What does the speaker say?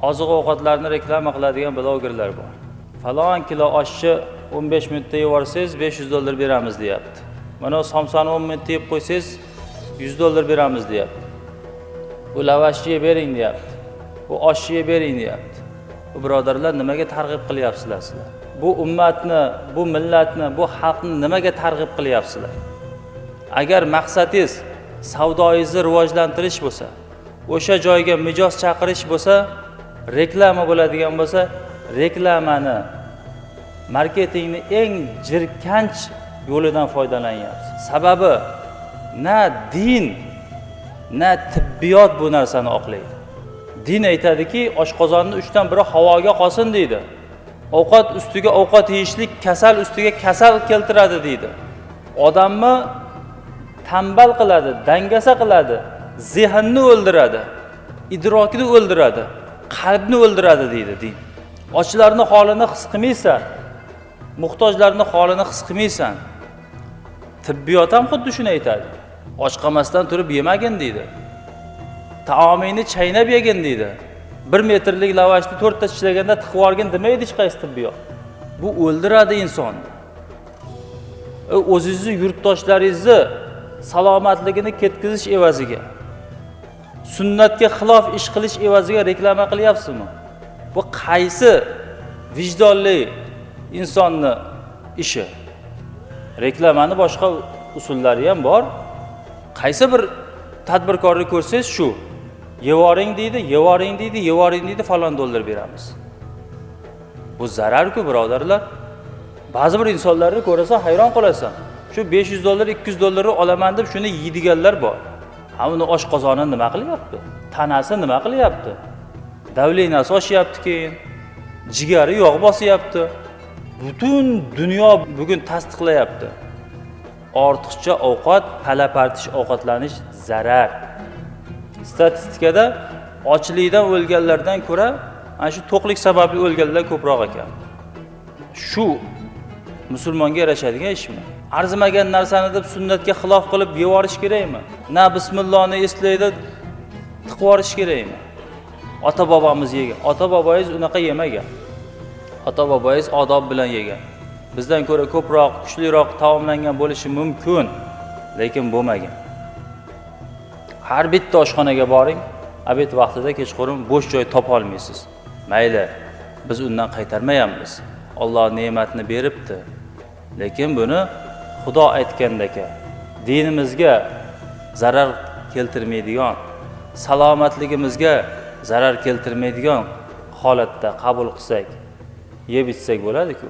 Oziq ovqatlarni reklama qiladigan blogerlar bor. Falon kilo oshni 15 minutda yevorsangiz $500 beramiz deyapti. Mana somsani 10 minutda yeb qo'ysangiz $100 beramiz deyapti. Bu lavashni yeb bering deyapti. Bu oshni yeb bering deyapti. Bu birodarlar, nimaga targ'ib qilyapsizlar sizlar? Bu ummatni, bu millatni, bu xalqni nimaga targ'ib qilyapsizlar? Agar maqsadingiz savdoyingizni rivojlantirish bo'lsa, o'sha joyga mijoz chaqirish bo'lsa, reklama bo'ladigan bo'lsa, reklamani, marketingni eng jirkanch yo'lidan foydalanyapsiz. Sababi na din, na tibbiyot bu narsani oqlaydi. Din aytadiki, oshqozonni 1/3 havoga qolsin deydi. Ovqat ustiga ovqat yeyishlik kasal ustiga kasal keltiradi deydi. Odamni tambal qiladi, dangasa qiladi, zehnni o'ldiradi, idrokni o'ldiradi, qalbni o'ldiradi deydi din. Ochlarning holini his qilmaysan, muhtojlarning holini his qilmaysan. Tibbiyot ham xuddi shuni aytadi. Och qolmasdan turib yemagin deydi. Taomingni chaynab yegin deydi. 1 metrlik lavashni 4 ta tishlaganda tiqib yuborgin demaydi hech qaysi tibbiyot. Bu o'ldiradi insonni. O'zingizni yurtdoshlaringizni salomatligini ketkizish evaziga, sunnatga xilof ish qilish evaziga reklama qilyapsizmi? Bu qaysi vijdonli insonni ishi? Reklamani boshqa usullari ham bor. Qaysi bir tadbirkorni ko'rsangiz shu yevoring deydi, yevoring deydi, yevoring deydi, falon dollar beramiz. Bu zararku, birodarlar. Ba'zi bir insonlarni ko'rasan, hayron qolasan. Shu $500, $200 olaman deb shuni yeydiganlar bor. Ha, uni oshqozoni nima qilyapti? Tanasi nima qilyapti? Davleniyasi oshyapti keyin. Jigari yog' bosyapti. Butun dunyo bugun tasdiqlayapti. Ortiqcha ovqat, pala-partish ovqatlanish zarar. Statistikada ochlikdan o'lganlardan ko'ra ana shu to'qlik sababli o'lganlar ko'proq ekan. Shu musulmonga yarashadigan ishmi? Arzimagan narsani deb sunnatga xilof qilib yevorish kerakmi? Na bismillohni eslaydi, tiqib yuborish kerakmi? Ota-bobomiz yegan. Ota-boboyingiz unaqa yemagan. Ota-boboyingiz odob bilan yegan. Bizdan ko'ra ko'proq, kuchliroq taomlangan bo'lishi mumkin, lekin bo'lmagan. Har bitta oshxonaga boring, obed vaqtida kechqurun bo'sh joy topa olmaysiz. Mayli, biz undan qaytarmayapmiz. Alloh ne'matni beribdi. Lekin buni Xudo aytgandaka dinimizga zarar keltirmaydigan, salomatligimizga zarar keltirmaydigan holatda qabul qilsak, yeb ichsak bo'ladi-ku.